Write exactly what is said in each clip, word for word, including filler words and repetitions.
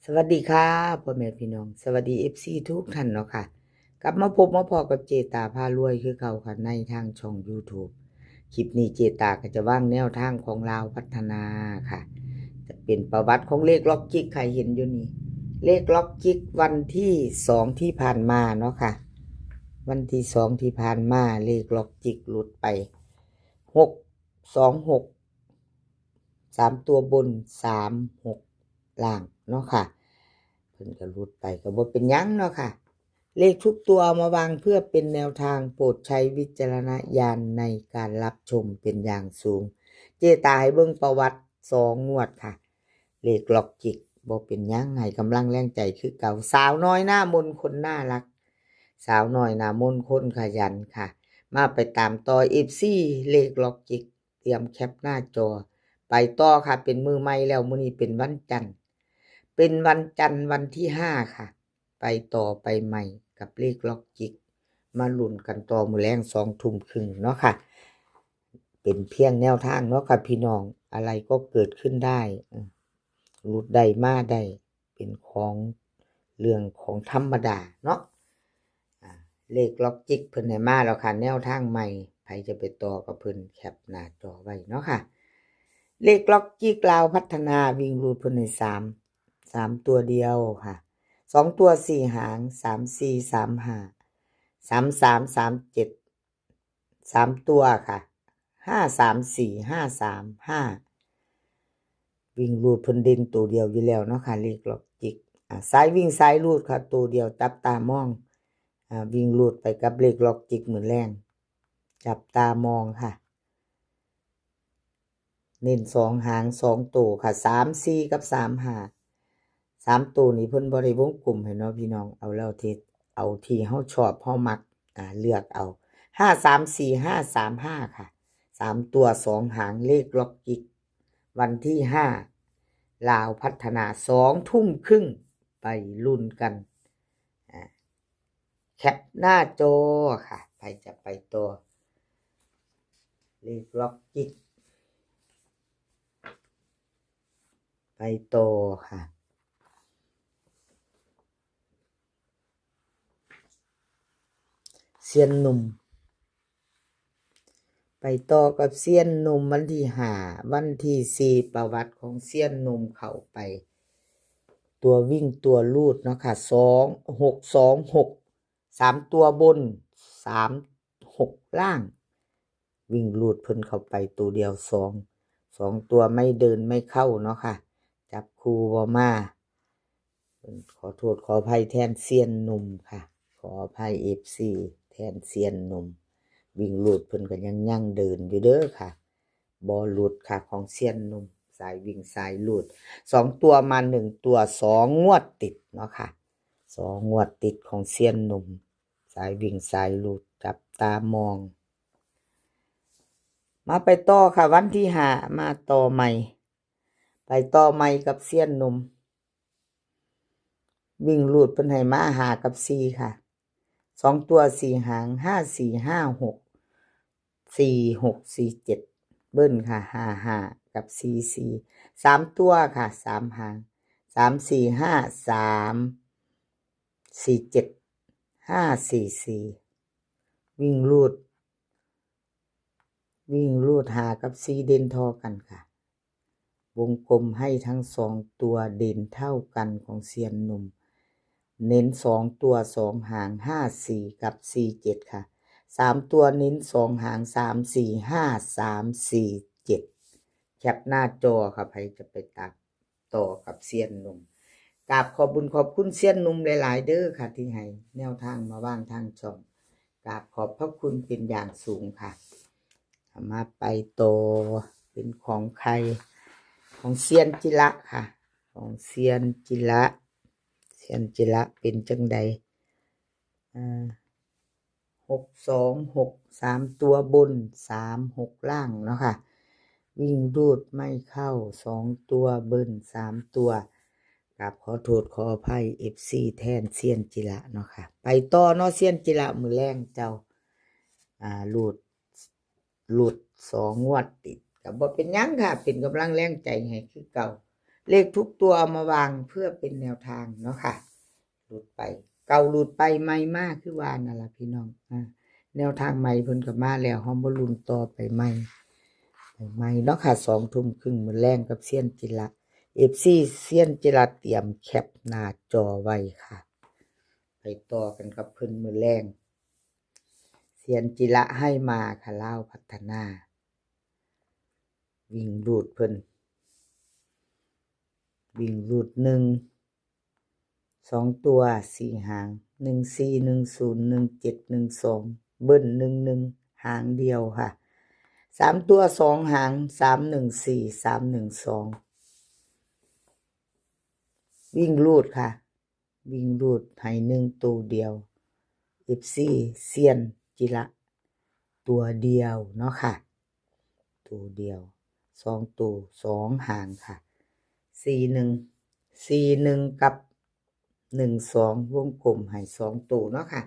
สวัสดีค่ะ พ่อแม่พี่น้อง สวัสดี เอฟซี ทุกท่านเนาะค่ะ กลับมาพบมาพ้อกับเจตาพารวยคือเก่าค่ะ ในทางช่อง YouTube คลิปนี้เจตาก็จะวางแนวทางของลาวพัฒนาค่ะ จะเป็นประวัติของเลขล็อกจิก ใครเห็นอยู่นี่ เลขล็อกจิกวันที่สองที่ผ่านมาเนาะค่ะ วันที่สองที่ผ่านมาเลขล็อกจิกหลุดไป หกสองหก สามตัวบน สามหก ล่างเนาะค่ะ เพิ่นก็หลุดไปก็บ่เป็นหยังเนาะค่ะ เลขทุกตัวเอามาวางเพื่อเป็นแนวทาง โปรดใช้วิจารณญาณในการรับชมเป็นอย่างสูง เจตาให้เบิ่งประวัติสองงวดค่ะ เลขล็อกจิกบ่เป็นหยัง ให้กำลังแรงใจคือเก่า สาวน้อยหน้ามนคนน่ารัก สาวน้อยหน้ามนคนขยันค่ะ มาไปตามต่อ เอฟซี เลขล็อกจิก เตรียมแคปหน้าจอ ไปต่อค่ะ เป็นมื้อใหม่แล้ว มื้อนี้เป็นวันจันทร์ เป็นวันจันทร์วันที่ห้าค่ะ ไปต่อไปใหม่กับเลขล็อกจิก มาลุ้นกันต่อมื้อแลงสองทุ่มครึ่งเนาะค่ะ เป็นเพียงแนวทางเนาะค่ะพี่น้อง อะไรก็เกิดขึ้นได้ อืม หลุดได้มาได้ เป็นของเรื่องของธรรมดาเนาะ อ่า เลขล็อกจิกเพิ่นให้มาแล้วค่ะ แนวทางใหม่ ใครจะไปต่อกับเพิ่นแคปหน้าจอไว้เนาะค่ะ เลขล็อกจิกลาวพัฒนาวิ่งรูดเพิ่นให้สาม สามตัวเดียวค่ะ สองตัวสี่หาง สามสี่ สามห้า สามสาม สามเจ็ด สามตัวค่ะ ห้าสามสี่ ห้าสามห้า วิ่งรูดเพิ่นเด่นตัวเดียวอยู่แล้วเนาะค่ะ เลขล็อกจิก อ่า สายวิ่งสายรูดค่ะ ตัวเดียวจับตามอง อ่า วิ่งรูดไปกับเลขล็อกจิกมื้อแลง จับตามองค่ะ เน้นสองหางสองตัวค่ะ สามสี่ กับ สามห้า สามตัวนี้เพิ่นบ่ได้วงกลมให้เนาะพี่น้อง เอาแล้วที่ เอาที่เฮาชอบเฮามัก อ่า เลือกเอา ห้าสามสี่ ห้าสามห้า ค่ะ สามตัวสองหางเลขล็อกจิก วันที่ห้า ลาวพัฒนา สองทุ่มครึ่ง ไปลุ้นกัน อ่า แคปหน้าจอค่ะ ใครจะไปต่อ เลขล็อกจิก ไปต่อค่ะ เซียนหนุ่ม ไปต่อกับเซียนหนุ่มวันที่ห้า วันที่สี่ ประวัติของเซียนหนุ่มเข้าไป ตัววิ่งตัวรูดเนาะค่ะ สอง หกสองหก สามตัวบน สามหก ล่าง วิ่งรูดเพิ่นเข้าไปตัวเดียว สอง สองตัวไม่เดินไม่เข้าเนาะค่ะ จับคู่บ่มา ขอโทษขออภัยแทนเซียนหนุ่มค่ะ ขออภัย เอฟซี แทนเซียนหนุ่ม วิ่งรูดเพิ่นก็ยัง ยังเดินอยู่เด้อค่ะ บ่หลุดค่ะ ของเซียนหนุ่ม สายวิ่งสายรูด สองตัวมาหนึ่งตัว สองงวดติดเนาะค่ะ สองงวดติดของเซียนหนุ่ม สายวิ่งสายรูด จับตามอง มาไปต่อค่ะ วันที่ห้า มาต่อใหม่ ไปต่อใหม่กับเซียนหนุ่ม วิ่งรูดเพิ่นให้มาห้ากับสี่ค่ะ สองตัวสี่หาง ห้าสี่ ห้าหก สี่หก สี่เจ็ด เบิ้ลค่ะ ห้าห้า กับ สี่สี่ สามตัวค่ะ สามหาง สามสี่ ห้าสาม สี่เจ็ด ห้าสี่สี่ วิ่งรูด วิ่งรูดห้ากับสี่เด่นท่อกันค่ะ วงกลมให้ทั้งสองตัวเด่นเท่ากันของเซียนหนุ่ม เน้นสองตัวสองหาง ห้าสี่ กับ สี่เจ็ด ค่ะ สามตัวเน้นสองหาง สามสี่ ห้าสาม สี่เจ็ด แคปหน้าจอค่ะ ใครจะไปตามต่อกับเซียนหนุ่ม กราบขอบบุญขอบคุณเซียนหนุ่มหลายๆ เด้อค่ะ ที่ให้แนวทางมาวางทางช่อง กราบขอบพระคุณเป็นอย่างสูงค่ะ มาไปต่อ เป็นของใคร ของเซียนจิระค่ะ ของเซียนจิระ เซียนจิระเป็นจังใด อ่า หกสองหก สามตัวบน สามหก ล่างเนาะค่ะ วิ่งรูดไม่เข้า สองตัวบน สามตัว กราบขอโทษขออภัย เอฟซี แทนเซียนจิระเนาะค่ะ ไปต่อเนาะ เซียนจิระ มื้อแลงเจ้า อ่า รูด รูดสองงวดติด ก็บ่เป็นหยังค่ะ เป็นกำลังแรงใจให้คือเก่า เลขทุกตัวเอามาวางเพื่อเป็นแนวทางเนาะค่ะ หลุดไป เก่าหลุดไป ใหม่มา คือว่านั่นล่ะพี่น้อง อ่า แนวทางใหม่เพิ่นก็มาแล้ว เฮามาลุ้นต่อไปใหม่ ไปใหม่เนาะค่ะ สองทุ่มครึ่งมื้อแลงกับเซียนจิระ เอฟซี เซียนจิระเตรียมแคปหน้าจอไว้ค่ะ ไปต่อกันกับเพิ่นมื้อแลง เซียนจิระให้มาค่ะ ลาวพัฒนา วิ่งรูดเพิ่น วิ่งรูดหนึ่ง สองตัว สี่หาง หนึ่งสี่ หนึ่งศูนย์ หนึ่งเจ็ด หนึ่งสอง เบิ้ล หนึ่งหนึ่ง หางเดียวค่ะ สามตัว สองหาง สามหนึ่งสี่ สามหนึ่งสอง วิ่งรูดค่ะ วิ่งรูดให้หนึ่งตัวเดียว เอฟซี เซียนจิระ ตัวเดียวเนาะค่ะ ตัวเดียว สองตัว สองหางค่ะ สี่หนึ่ง สี่หนึ่ง กับ หนึ่งสอง วงกลมให้สองตัวเนาะค่ะ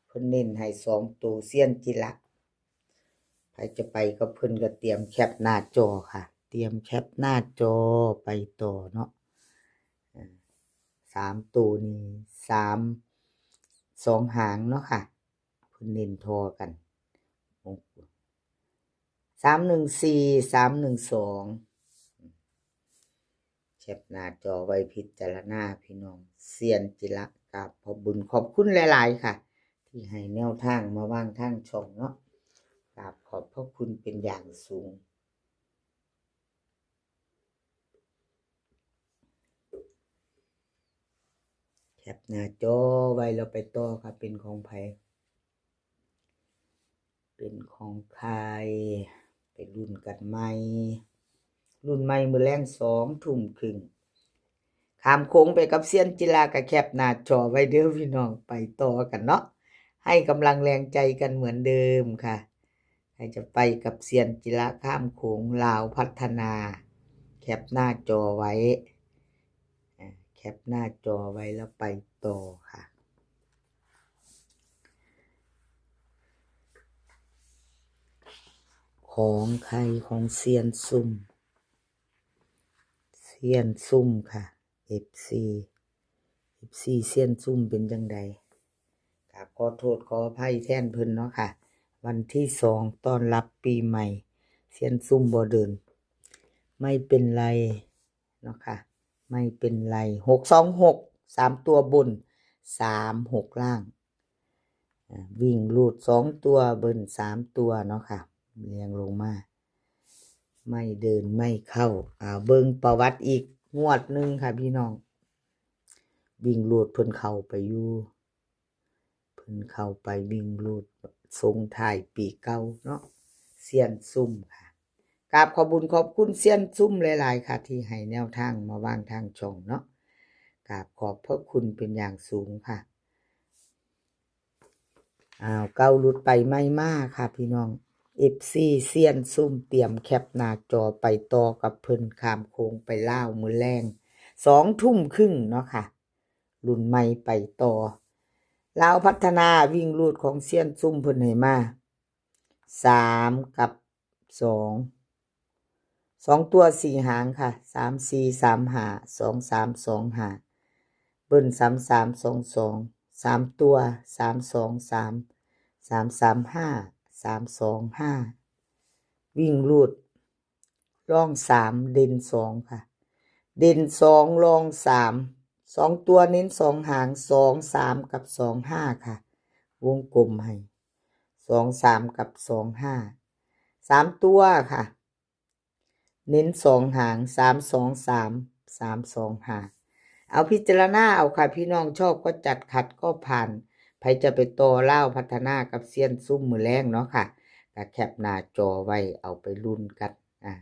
เพิ่นเน้นให้สองตัว เซียนจิระ ใครจะไปกับเพิ่นก็เตรียมแคปหน้าจอค่ะ เตรียมแคปหน้าจอไปต่อเนาะ อ่า สามตัวนี้ สาม สองหางเนาะค่ะ เพิ่นเน้นทอกัน สามหนึ่งสี่ สามหนึ่งสอง แคปหน้าจอไว้พิจารณาพี่น้อง เซียนจิระ กราบขอบบุญขอบคุณหลายๆค่ะ ที่ให้แนวทางมาวางทางช่องเนาะ กราบขอบพระคุณเป็นอย่างสูง แคปหน้าจอไว้แล้วไปต่อค่ะ เป็นของไผ เป็นของใคร ไปลุ้นกันใหม่ ลุ้นใหม่มื้อแลงสองทุ่มครึ่ง ข้ามโขงไปกับเซียนจิระ ก็แคปหน้าจอไว้เด้อพี่น้อง ไปต่อกันเนาะ ให้กำลังแรงใจกันเหมือนเดิมค่ะ ใครจะไปกับเซียนจิระข้ามโขง ลาวพัฒนา แคปหน้าจอไว้ อ่า แคปหน้าจอไว้แล้วไปต่อค่ะ ของใคร ของเซียนซุ่ม เซียนซุ่มค่ะ เอฟซี เอฟซี เซียนซุ่มเป็นจังใด กราบขอโทษขออภัยแทนเพิ่นเนาะค่ะ วันที่สองต้อนรับปีใหม่ เซียนซุ่มบ่เดิน ไม่เป็นไรเนาะค่ะ ไม่เป็นไร หกสองหก สามตัวบน สามหกล่าง อ่า วิ่งรูดสองตัว เบิ้ลสามตัวเนาะค่ะ เรียงลงมา ไม่เดินไม่เข้า อ่า เบิ่งประวัติอีกงวดหนึ่งค่ะพี่น้อง วิ่งรูดเพิ่นเข้าไปอยู่ เพิ่นเข้าไปวิ่งรูดส่งท้ายปีเก่าเนาะ เซียนซุ่มค่ะ กราบขอบบุญขอบคุณเซียนซุ่มหลายๆค่ะ ที่ให้แนวทางมาวางทางช่องเนาะ กราบขอบพระคุณเป็นอย่างสูงค่ะ อ้าว เก่าหลุดไปใหม่มาค่ะพี่น้อง เอฟซี เซียนซุ่มเตรียมแคปหน้าจอไปต่อกับเพิ่นข้ามโขงไปลาวมื้อแลง สองทุ่มครึ่งเนาะค่ะ รุ่นใหม่ไปต่อ ลาวพัฒนาวิ่งรูดของเซียนซุ่มเพิ่นให้มา สาม กับ สอง สองตัว สี่หางค่ะ สามสี่ สามห้า สองสาม สองห้า เบิ้ล สามสาม สองสอง สามตัว สามสองสาม สามสามห้า สามสองห้า วิ่งรูด รองสาม เด่นสองค่ะ เด่นสอง รองสาม สองตัวเน้นสองหาง สองสาม กับ สองห้าค่ะ วงกลมให้ สองสาม กับ สองห้า สามตัวค่ะ เน้นสองหาง สามสองสาม สามสองห้า เอาพิจารณาเอาค่ะพี่น้อง ชอบก็จัด ขัดก็ผ่าน ไผจะไปต่อลาวพัฒนากับเซียนซุ่มมื้อแลงเนาะค่ะ ก็แคปหน้าจอไว้เอาไปลุ้นกัน อ่า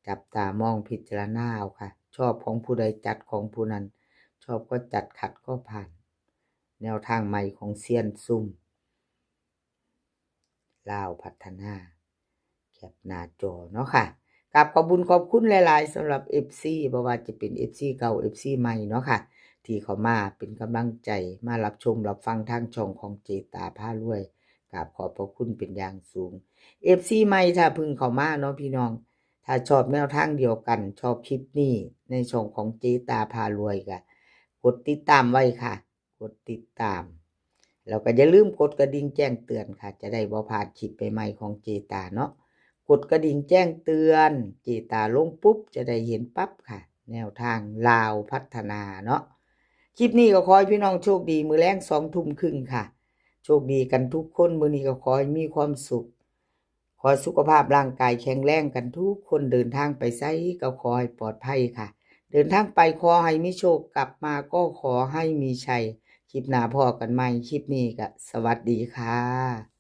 จับตามองพิจารณาเอาค่ะ ชอบของผู้ใดจัดของผู้นั้น ชอบก็จัด ขัดก็ผ่าน แนวทางใหม่ของเซียนซุ่ม ลาวพัฒนา แคปหน้าจอเนาะค่ะ กราบขอบบุญขอบคุณหลายๆสำหรับเอฟซี บ่ว่าจะเป็นเอฟซีเก่า เอฟซีใหม่เนาะค่ะ ที่เข้ามาเป็นกำลังใจ มารับชมรับฟังทางช่องของเจตาพารวย กราบขอบพระคุณเป็นอย่างสูง เอฟซีใหม่ถ้าเพิ่งเข้ามาเนาะพี่น้อง ถ้าชอบแนวทางเดียวกัน ชอบคลิปนี้ในช่องของเจตาพารวยก็กดติดตามไว้ค่ะ กดติดตาม แล้วก็อย่าลืมกดกระดิ่งแจ้งเตือนค่ะ จะได้บ่พลาดคลิปใหม่ๆของเจตาเนาะ กดกระดิ่งแจ้งเตือน เจตาลงปุ๊บจะได้เห็นปั๊บค่ะ แนวทางลาวพัฒนาเนาะ คลิปนี้ก็ขอให้พี่น้องโชคดี มื้อแลงสองทุ่มครึ่งค่ะ โชคดีกันทุกคน มื้อนี้ก็ขอให้มีความสุข ขอสุขภาพร่างกายแข็งแรงกันทุกคน เดินทางไปไสก็ขอให้ปลอดภัยค่ะ เดินทางไปขอให้มีโชค กลับมาก็ขอให้มีชัย คลิปหน้าพ้อกันใหม่ คลิปนี้ก็สวัสดีค่ะ